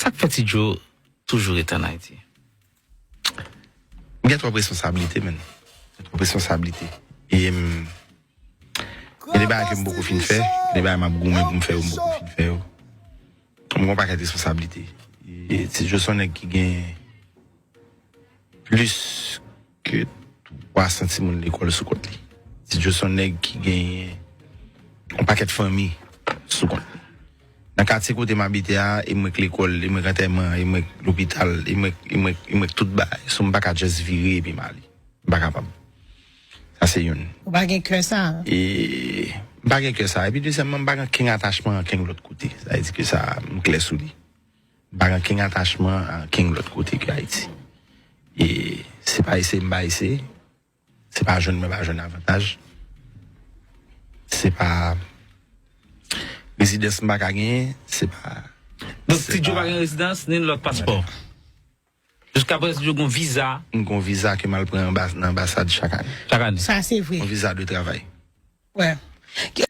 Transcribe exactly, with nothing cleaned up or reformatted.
Sa k fè Ti Djo toujou rete ann Ayiti? M gen twòp responsablite, menn. Gen twòp responsablite. E m gen de bagay ke m poko fin fè, gen de bagay m ap goumen pou m fè yo, m poko fin fè yo. M gen yon pakèt responsablite. E Ti Djo se yon nèg ki gen plis ke twa san timoun lekòl sou kont li. Ti Djo se yon nèg ki genyen yon pakèt fanmi sou kont li. Nan katye kote m abite a, e mwen k lekòl, e mwen k antèman, e mwen k lopital, e mwen, e mwen, e mwen k tout bagay. So m pa ka just vire epi m ale. M pa kapab. Sa se youn. Ou pa gen kè sa. E m pa gen kè sa. Epi dezyèmman, m pa gen kenn atachman ankenn lòt kote. Sa vle di ke sa, m klè sou li. M pa gen kenn atachman ankenn lòt kote ke Ayiti. E se pa ese m pa ese. Se pa jwenn mwen pa jwenn avantaj. Se pa rezidans m pa ka genyen. Se pa. Donk, Ti Djo pa gen rezidans, ni lòt paspò. Jiska prezan, Ti Djo gen viza. M gen viza ke m al pran nan anbasad chak ane. Chak ane. Sa se vre. Yon viza de travay. Wè.